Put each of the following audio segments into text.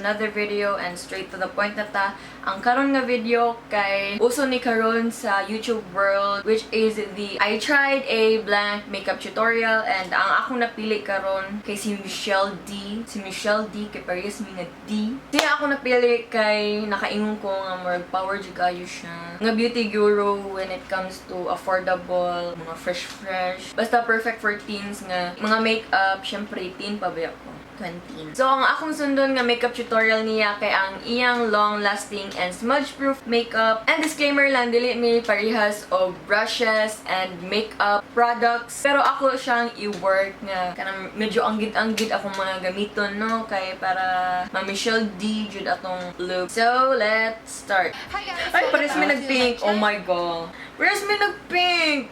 another video and straight to the point na ta. Ang karon nga video kay uso ni karon sa YouTube world, which is the "I tried a blank makeup tutorial," and ang akong napili karon kay si Michelle D. Si Michelle D kay parehas mi nga D. Siya ako napili kay nakaingon ko nga murag power jud kayo siya nga beauty guru when it comes to affordable, mga fresh fresh. Basta perfect for teens nga mga makeup, syempre teen pa ba ako? 20. So, ang akong sundon nga makeup tutorial niya kay ang iyang long-lasting and smudge-proof makeup. And disclaimer lang, dili mi parehas og brushes and makeup products. Pero ako siyang i-work nga kanang medyo anggid-anggid akong mga gamiton, no? Kay para ma-Michelle D jud atong look. So, let's start. Hi guys! Ay, pares mi nag-pink. Oh my God. Pares mi nag-pink.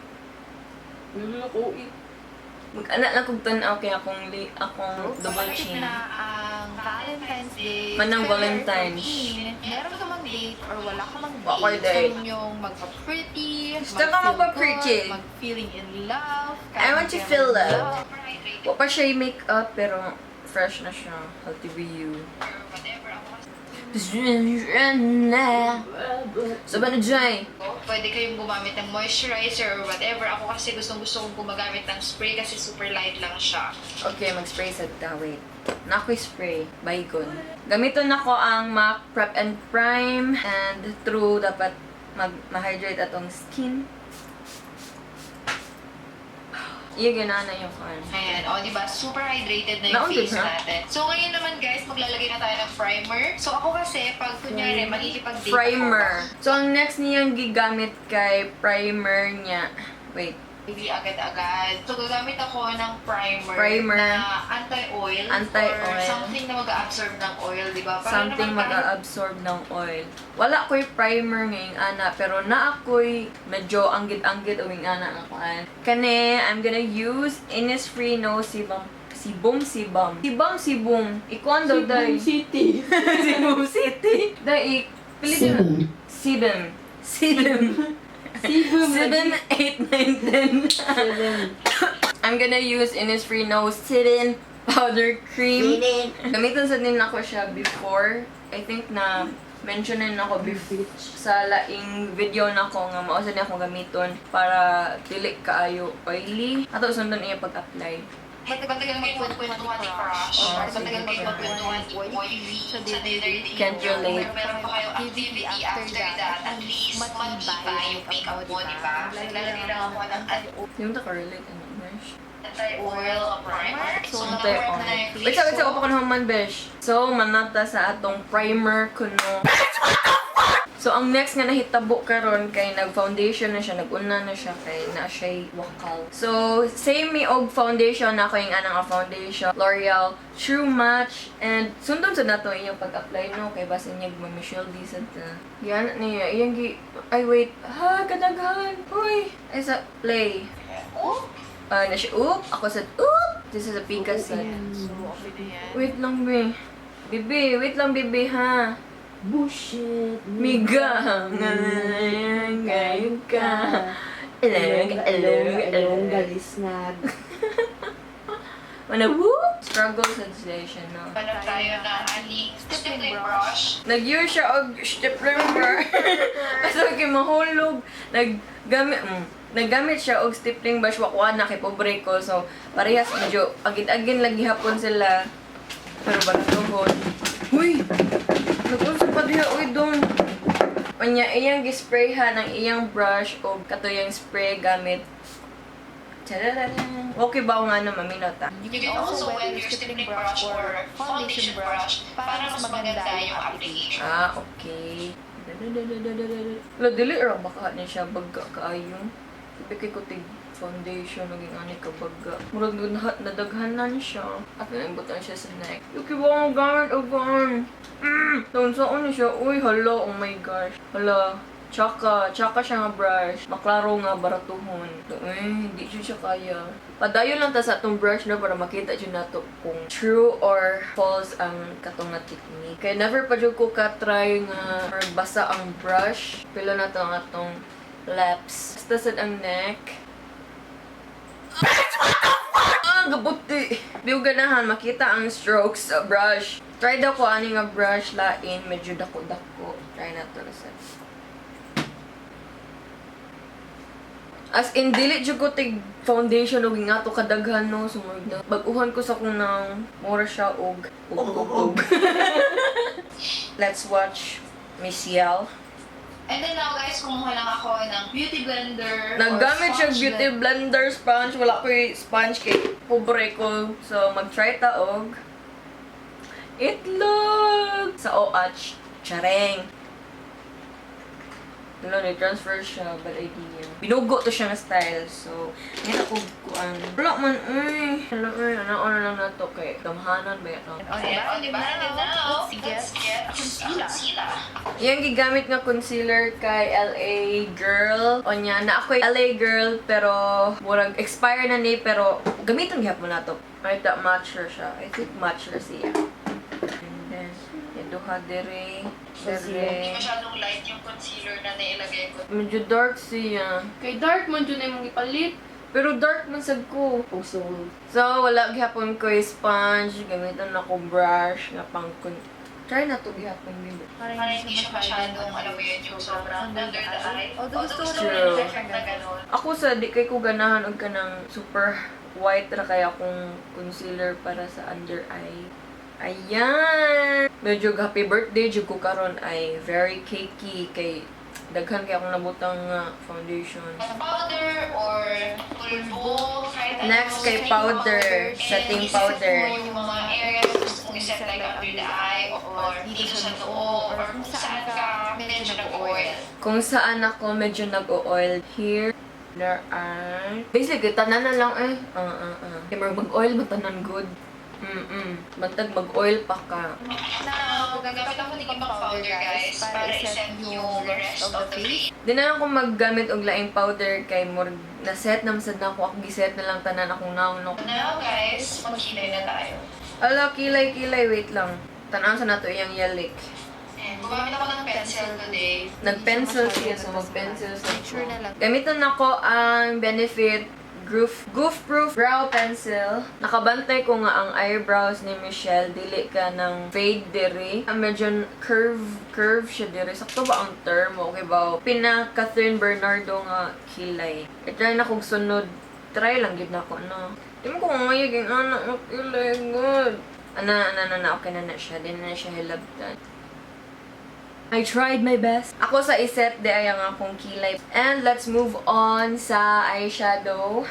Wala ko eh. Mag-ana lang kog tan-aw kay akong double Malapit chin. Na ang Valentine's Day. Manang February Valentine's. 14. Meron ka mang date or wala ka mang Wa ko'y date. date. Gusto nyong magpa-pretty, Gusto ka mag-feel magpa-pretty. good, mag-feeling in love. I want to Kahit feel in loved. Wa pa siya makeup pero fresh na siya. Healthy be you. So, ba na dyan? Pwede kayong gumamit ng moisturizer or whatever. Ako kasi, gustong gusto kong gumagamit ng spray kasi super light lang siya. Okay, mag-spray sa ta. Wait. Nakoy spray. Baygon. Gamiton nako ang MAC Prep and Prime and true dapat mag ma-hydrate atong skin. Iya ganana yung kan. Ayan, o, di ba? Super hydrated na yung Naundin face ha? Natin. So, ngayon naman guys, maglalagay na tayo ng primer. So, ako kasi, pag kunyari, makikipag-date Primer. ako, So, ang next niyang gigamit kay primer niya. Wait. Hindi agad-agad. So, gagamit ako ng primer, Primer. Na anti-oil. Anti-oil. Or something na mag-absorb ng oil, di ba? Para Something naman kahit mag-absorb ng oil. Wala ko'y primer ngayong ana, pero na ako'y medyo anggid-anggid o yung ana nga kuan. Kani, I'm gonna use Innisfree No Sebum. Sibum, Sibum. Sibum, Sibum. Ikuan daw, day. City. Sibum City. Day, pili din. Sebum. Sebum. Sibum. 7, 8, 9, 10. Seven. I'm gonna use Innisfree No Sebum Powder Cream. Gamiton sa din ako siya before. I think na mentionin ako before sa laing video na ko nga mao sa niya akong gamiton para dili kaayo oily. Ato sundon iya pag-apply. Matagal magkwentuhan ni crush. Oh, Or matagal sige. kayo magkwentuhan ni boyfriend sa dinner date. Can't relate. Or meron pa kayong activity after that. At least matibay yung makeup mo, di ba? Naglalagay lang ako ng Hindi mo ta ka-relate ano, Mersh? anti-oil primer. So, Anti-oil. naka-work na yung Wait, sa, wait, sa, ko naman, besh. So, manata sa atong primer kuno. So, ang next nga nahitabo karon kay nag-foundation na siya, nag-una na siya kay na siya wakal. So, same mi og foundation na ako yung anang nga foundation, L'Oreal True Match, and sundon sa nato iyang pag-apply no kay basin niya ma Michelle D sad na. Yan niya iyang gi, ay wait, ha kadaghan. Hoy, ay sa play. Oh, Ah, na siya, oop, ako sad, oop. This is a Pika sad. so, okay na yan. Wait lang, be. Bibi, wait lang, bibi, ha? Bullshit. Miga, ngayon ka. Along, along, Along, along. galisnag. Mana, whoop! Struggle sa station, no? Hanap tayo ng ating stippling brush. Nag-use siya og stippling brush. Kasi kay mahulog. Naggamit siya og stippling brush, wakuan na kay pobre ko. So, parehas medyo agid-agin lagi hapon sila. Pero baratuhon. Huy! Nag-unsa pa diha, uy, dong. Unya, iyang gi-spray ha ng iyang brush o katuyang spray gamit. Tadadadang. Okay ba nga na maminaw ta? You can also wet your stippling brush or foundation brush para mas maganda yung application. Ah, okay. Wala, dili ra baka ni siya bagga kaayo. Sabi kay kutig foundation, naging ani ka bagga. Murag nadaghanan siya. At naimbutan siya sa neck. Yuki ba ang gamit o gaan? Doon saan ni siya? Uy, hala, oh my gosh. Hala. Tsaka, tsaka siya nga brush. Maklaro nga baratuhon. Eh, hindi siya kaya. Padayon lang ta sa atong brush no para makita jud nato kung true or false ang katong nga technique. Kaya never pa jud ko ka-try nga or basa ang brush. Pilo na to ang atong lips. Basta sad ang neck. Ah, gabuti. Di ko ganahan makita ang strokes sa brush. Try daw ko ani nga brush lain, medyo dako-dako. Try na to reset. As in, dili jud ko tig foundation og nga to kadaghan, no, sumurg na. Bag-uhan ko sa kung nang mura siya og og og. Let's watch Miss Yel. And then now, guys, kumuha lang ako ng beauty blender or Naggamit siya sponge beauty blender sponge. Wala ko yung sponge kay pobre ko. So, mag-try ta og itlog sa OH. Chareng. Wala, ni-transfer siya. Bad idea. Binugo to siya nga style. So, ngayon ako kuan. Wala man, uy. Wala, uy. Ano lang na to kay gamhanan ba yan? O, diba? O, diba? And then now, let's get concealer. Yung gigamit nga concealer kay LA Girl. O niya, na ako'y LA Girl pero murag expire na ni pero gamiton gihapon na to. Ay, ta matcher siya. I think matcher siya. And then, yung duha dere. Hindi Dere. masyadong light yung concealer na nailagay ko. Medyo dark siya. Kay dark man dyan imong ipalit. Pero dark man sad ko. Uso. So, wala gihapon ko yung sponge. Gamiton na ko brush nga pang try na to gihapon baby. Para hindi siya masyadong, alam mo yun, yung sobrang under the eye. Although gusto ko gusto ko True. yung effect na ganun. Ako sa di kay ko ganahan og kanang super white ra kaya akong concealer para sa under eye. Ayan! Medyo happy birthday jud ko karon ay very cakey kay daghan kay akong nabutang nga foundation. Powder or pulbo, kahit ano, Next kay setting powder, and setting iset powder. mo yung mga areas na gusto mong iset like under the eye or dito sa noo or kung saan ka medyo nag-oil. Kung saan ako medyo nag-oil here, there are. Basically, tanan na lang eh. Ah. Kaya mag-oil, matanan good. Bantag mag-oil pa ka. Now, gagamit ako ng ibang powder, guys, para iset yung rest of the face. Di na lang ko maggamit og laing powder kay murag na-set na masad na ako. Ako giset na lang tanan akong naong no. Now, guys, magkilay na tayo. Ala, kilay, kilay. Wait lang. Tanaw sa nato iyang yalik. And gumamit ako ng pencil today. Nag-pencil siya, so mag-pencil sa Sure na lang. Gamiton nako ang Benefit Goof Proof Brow Pencil. Nakabantay ko nga ang eyebrows ni Michelle. Dili ka ng fade diri. Ang medyo curve, curve siya diri. Sakto ba ang term? Okay ba? Pina Catherine Bernardo nga kilay. I-try na kong sunod. Try lang gid na ako, no? Di mo ko ngayon, yung anak mo kilay. Good. Ana, ana, ana, ana, okay na na siya. Di na na siya hilabtan. I tried my best. Ako sa iset, di ay ang akong kilay. And let's move on sa eyeshadow.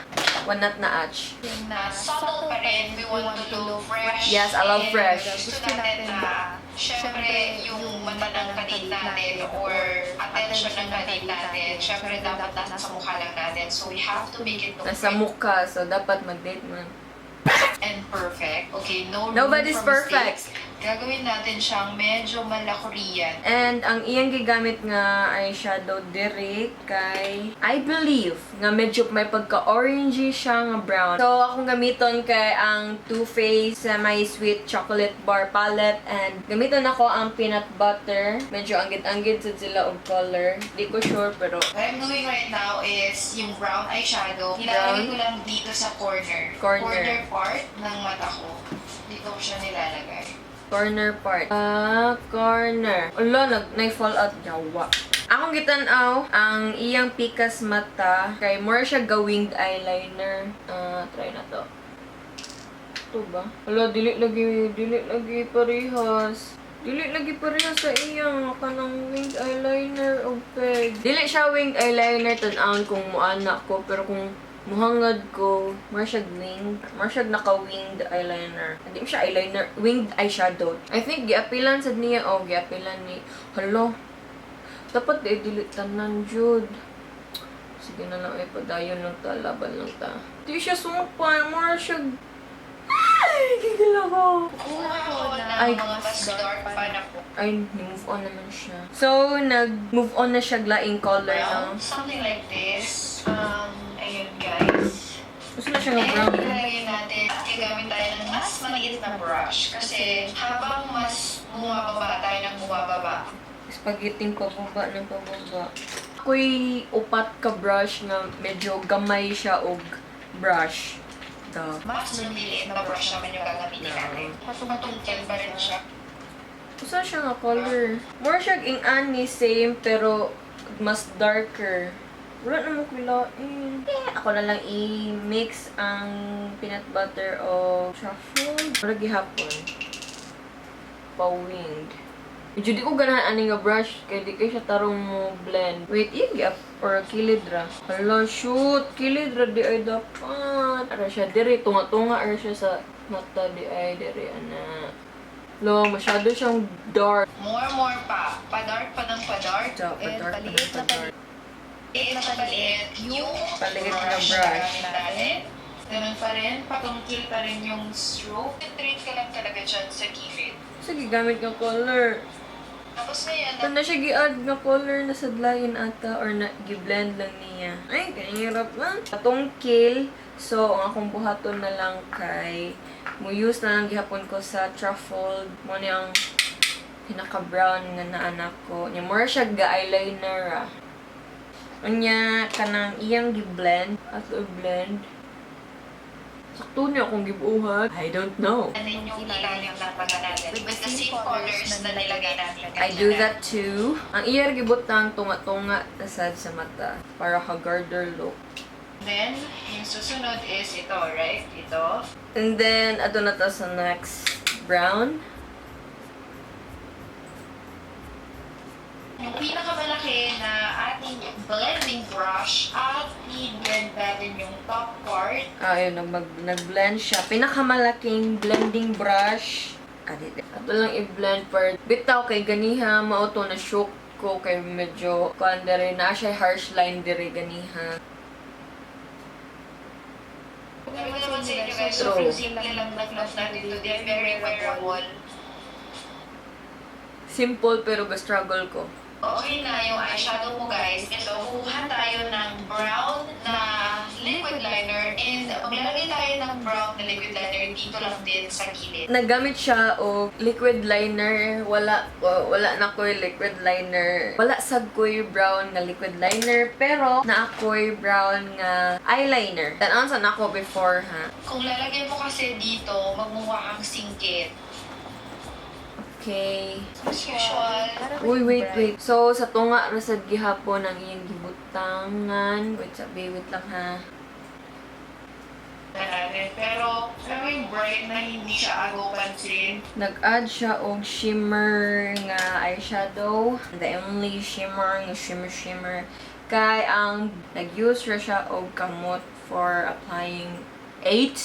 Wanat na atch. Na subtle pa rin, we want to look fresh. Yes, I love And fresh. gusto natin na, syempre, yung mata ng kadate natin or attention ng kadate natin, syempre dapat nasa mukha lang natin. So we have to make it look Nasa mukha, so dapat mag-date man. and perfect. Okay, no room Nobody's for perfect. mistakes. Gagawin natin siyang medyo mala-Korean. And ang iyang gigamit nga eyeshadow diri kay I believe nga medyo may pagka-orangey siya nga brown. So akong gamiton kay ang Too Faced Semi Sweet Chocolate Bar Palette and gamiton ako ang peanut butter. Medyo anggid-anggid sad sila og color. Di ko sure pero What I'm doing right now is yung brown eyeshadow. Nilalagay ko lang dito sa corner. Corner. Part ng mata ko. Dito ko siya nilalagay. Corner part. Ah, corner. Ulo, nag fall out. Yawa. Akong gitan-aw, ang iyang pikas mata, kay more siya ga-winged eyeliner. Ah, try na to. Ito ba? Hala, dili lagi parehas. Dili lagi parehas sa iyang kanang winged eyeliner og peg. Dili siya winged eyeliner tan-awon kung muana ko, pero kung muhangad ko, more siya winged, more siya naka-winged eyeliner. Hindi mo siya eyeliner, winged eyeshadow. I think giapilan sad niya oh, giapilan ni. Hala. Dapat di dili tanan jud. Sige na lang, eh, padayon lang ta, laban lang ta. Di siya sumpa, more siya. Ay, gigil ako. Kuha ako ng Ay. mga mas dark pa na Ay, move on naman siya. So, nag-move on na siya laing color, brown. no? Something like this. Ayun, guys. Gusto na siya nga And brown. ilalagay natin, gagamit tayo ng mas maliit na brush. Kasi habang mas bumababa tayo ng bumababa, Spaghetti pababa ng pababa. Ako'y upat ka brush na medyo gamay siya og brush. The Mas lumiliit na brush naman yung gagamitin natin. Patungkil pa rin siya. Usa siya nga color. More siya ing-ani same pero mas darker. Wala na mo kilain. Eh, ako na lang i-mix ang peanut butter o truffle. Wala gihapon. Pa-winged. Medyo di ko ganahan ani nga brush kay di kay siya tarong mo blend. Wait, iya gyap or kilid ra. Hala, shoot, kilid ra di ay dapat. Ara siya diri tunga-tunga ara siya sa mata di ay diri ana. Lo, masyado siyang dark. More, more pa. Pa-dark pa ng pa-dark. So, And pa-dark paliit na pa-dark. Liit na paliit yung Paliit na brush brush. na gamit natin. Ganun pa rin, patungkil pa rin yung stroke. Concentrate ka lang talaga dyan sa gilid. Sige, gamit nga color. Tapos ngayon, Ito na siya gi-add nga color na sa line ata or na gi-blend lang niya. Ay, kahirap lang. Patungkil. So, ang akong buhaton na lang kay mo use na lang gihapon ko sa truffle. Mo niyang pinaka-brown nga naanak ko. Nya more siya ga-eyeliner ah. Unya kanang iyang gi-blend ato i-blend. Sakto niya akong gibuhat. I don't know. natin yung ilalim ng mata natin. With the same colors na nilagay natin I do that too. Ang iyar gibutang tunga-tunga na sad sa mata para ka garter look. Then, yung susunod is ito, right? Ito. And then ato na to sa next brown. Yung pinakamalaki na ating blending brush at i-blend natin yung top part. Ah, ayun, nag-blend siya. Pinakamalaking blending brush. Ah, di. Ato lang i-blend part. Bitaw kay ganiha, mao to na shook ko kay medyo kuan dere na siya harsh line dere ganiha. Sabi ko naman sa inyo guys, True. sobrang simple lang ng look natin today. Very wearable. Simple pero ga-struggle ko. Okay na yung eyeshadow mo, guys. Ito, kukuha tayo ng brown na liquid liner and maglalagay tayo ng brown na liquid liner dito lang din sa gilid. Naggamit siya og liquid liner. Wala wala na ko'y liquid liner. Wala sad ko'y brown nga liquid liner pero naa ko'y brown nga eyeliner. Tan-awon sa nako before ha. Kung lalagay mo kasi dito, magmumukha kang singkit. Okay. As usual. Uy, wait, wait. So, sa tunga ra sad gihapon ang iyang gibutangan. Wait, sabi, wait lang ha. Natin. Pero, alam mo yung bright na hindi siya agaw pansin. Nag-add siya og shimmer nga eyeshadow. The only shimmer nga shimmer shimmer. Kay ang nag-use ra siya og kamot for applying 8.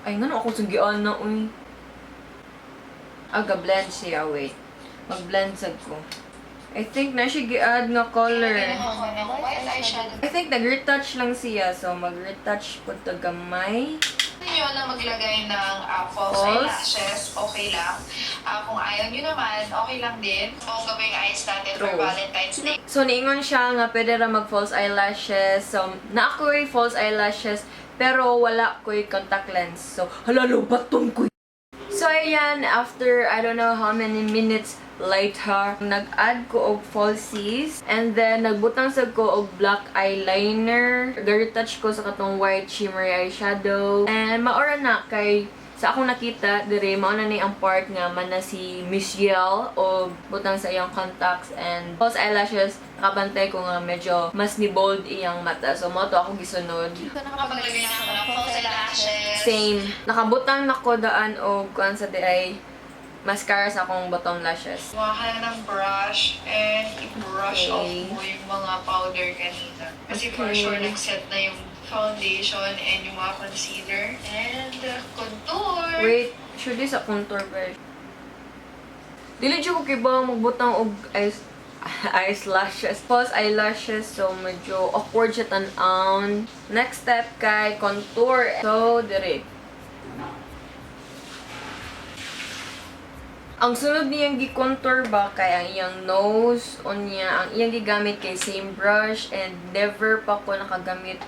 Ay, ngano ako sa giana, uy. Aga blend siya, wait. Mag-blend sad ko. I think na siya gi-add nga color. Lagyan ako ng white eyeshadow. I think nag-retouch lang siya. So, mag-retouch po to gamay. Niyo na maglagay ng false False. eyelashes, okay lang. Kung ayaw nyo naman, okay lang din. Bongga ba yung eyes natin for True. Valentine's Day? So, niingon siya nga pwede ra mag false eyelashes. So, naa ko'y false eyelashes, pero wala ko'y contact lens. So, hala, lubaton ko. So, ayan, after I don't know how many minutes later, nag-add ko og falsies. And then, nagbutang sad ko og black eyeliner. Ga-retouch ko sa katong white shimmery eyeshadow. And maora na kay sa akong nakita dire mao na ni ang part nga man na si Michelle og butang sa iyang contacts and false eyelashes. Nakabantay ko nga medyo mas ni bold iyang mata, so mao to ako gisunod. Nakapaglagay na ako ng false eyelashes. Same, nakabutang nako daan og kuan sa di ay mascara sa akong bottom lashes. Kuha ka na ng brush and i-brush off mo yung mga powder kanina. Kasi for sure nag-set na yung foundation and yung mga concealer and contour. Wait, should sa contour brush. Dili jud ko kibaw magbutang og eyelashes. False eyelashes, so medyo awkward siya tan-awon. Next step kay contour. So, dire. Ang sunod niyang gi-contour ba kay ang iyang nose o niya, ang iyang gigamit kay same brush and never pa ko nakagamit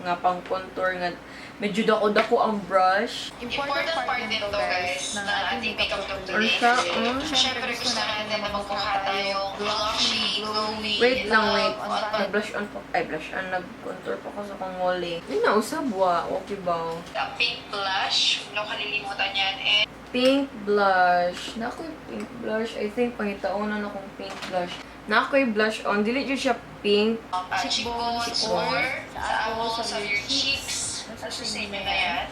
nga pang contour nga medyo dako-dako ang brush. Important part din to, guys, ng ating makeup look Or today. siya, Kasi, syempre gusto natin na magmukha tayong blushy, glowy, Wait lang, wait. on Nag-blush on pa. Ay, blush on. Nag-contour pa ko sa kong wali. Ay, nausab wa. Okay ba? A pink blush. Huwag niyo kalilimutan yan. And Pink blush. Na ako'y pink blush. I think pangitaonan akong pink blush. Na ako'y blush on. Dili jud siya pink. Cheekbones or sa apples of your cheeks. Nasa sa inyo na yan.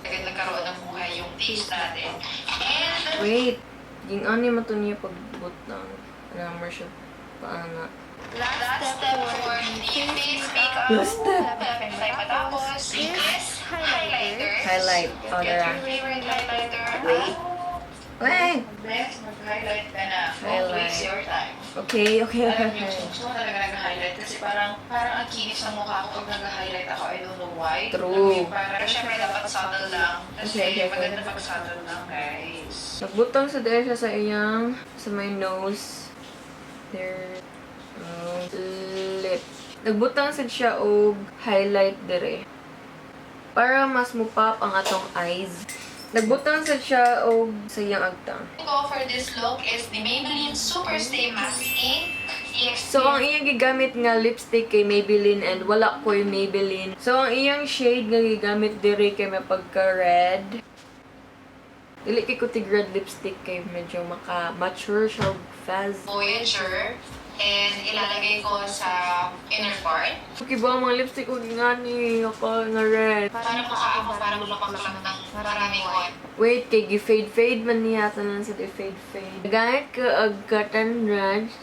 Agad nagkaroon ng buhay yung face natin. And Wait. Ging ani man to niya pagbutang. Ano mo siya paana. Last step for the face makeup. Last step. Malapit na tayo matapos is highlighter. Highlight. Oh, Get dara. your favorite highlighter. Wait. Wait. Next, mag-highlight ka na. Don't Highlight. waste your time. Okay, Alam niyo, gusto ko talaga nag-highlight kasi parang ang kinis ng mukha ko pag nag-highlight ako. I don't know why. True. Alam mo yung parang, pero syempre dapat subtle lang. Kasi Okay. maganda pag subtle lang, guys. Nagbutang sa dahil siya sa iyang, sa my nose. There. Oh, lip. Nagbutang sad siya og highlight dire. Para mas mo-pop ang atong eyes. Nagbutang sad siya og sa iyang agtang. Go for this look is the Maybelline Super Stay Matte Ink EXP. So, ang iyang gigamit nga lipstick kay Maybelline and wala ko'y Maybelline. So, ang iyang shade nga gigamit dire kay may pagka-red. Dili kay kutig red lipstick kay medyo maka-mature siya og fast. Voyager. And ilalagay ko sa inner part. Okay ba ang mga lipstick ko nga ni ako nga red. Para mukha ako parang lumaklak ng maraming oil. Wait, kay gi-fade-fade man niya tanan sa fade-fade. Gamit ko og cotton brush,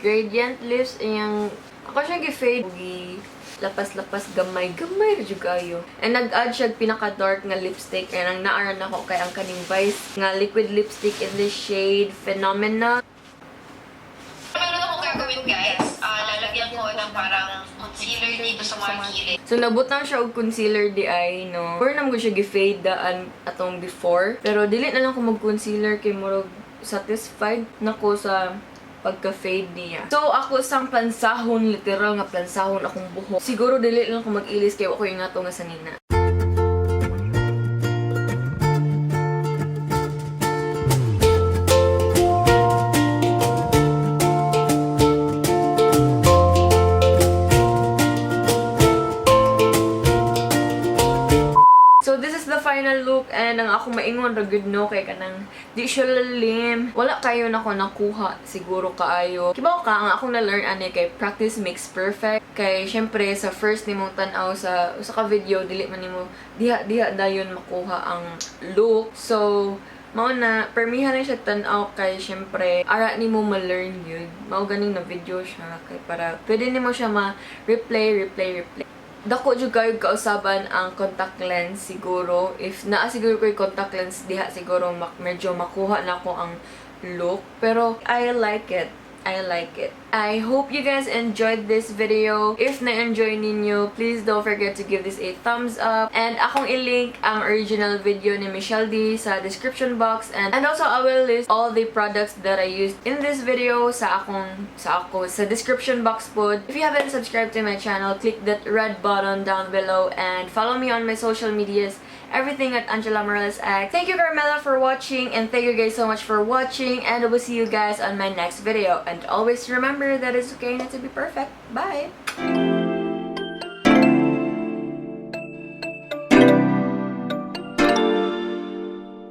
gradient lips iyang ako siya gi-fade gi lapas-lapas gamay gamay ra jud kaayo. And nag-add siya og pinaka-dark nga lipstick and ang naaran nako kay ang kaning Vice nga liquid lipstick in the shade Phenomena. Meron akong gagawin, guys. Lalagyan ko ng parang concealer dito sa mga gilid. So nabutang siya og concealer di ay no. Pero naman ko siya gi-fade daan atong before. Pero dili na lang ko mag-concealer kay murag satisfied na ko sa pagka-fade niya. So ako sang plansahon, literal nga plansahon akong buhok. Siguro dili lang ko mag-ilis kay wa ko yung nga sanina. So this is the final look and ang ako maingon ra gud no kay kanang di siya lalim. Wala kayo nako nakuha siguro kaayo. Kibaw ka ang akong na-learn ani kay practice makes perfect. Kay syempre sa first nimong tan-aw sa usa ka video dili man nimo diha diha dayon makuha ang look. So mao na permihan lang siya tan-aw kay syempre ara nimo ma-learn yun. Mao ganing na video siya kay para pwede nimo siya ma-replay, replay, replay. Dako jud kayo kausaban ang contact lens siguro. If naa siguro ko'y contact lens diha siguro medyo makuha na ko ang look. Pero I like it. I like it. I hope you guys enjoyed this video. If na-enjoy ninyo, please don't forget to give this a thumbs up. And akong i-link ang original video ni Michelle D sa description box. And also, I will list all the products that I used in this video sa ako sa description box po. If you haven't subscribed to my channel, click that red button down below and follow me on my social medias, everything at Angela Morales X. Thank you, Carmela, for watching, and thank you guys so much for watching, and I will see you guys on my next video. And always remember that it's okay not to be perfect. Bye!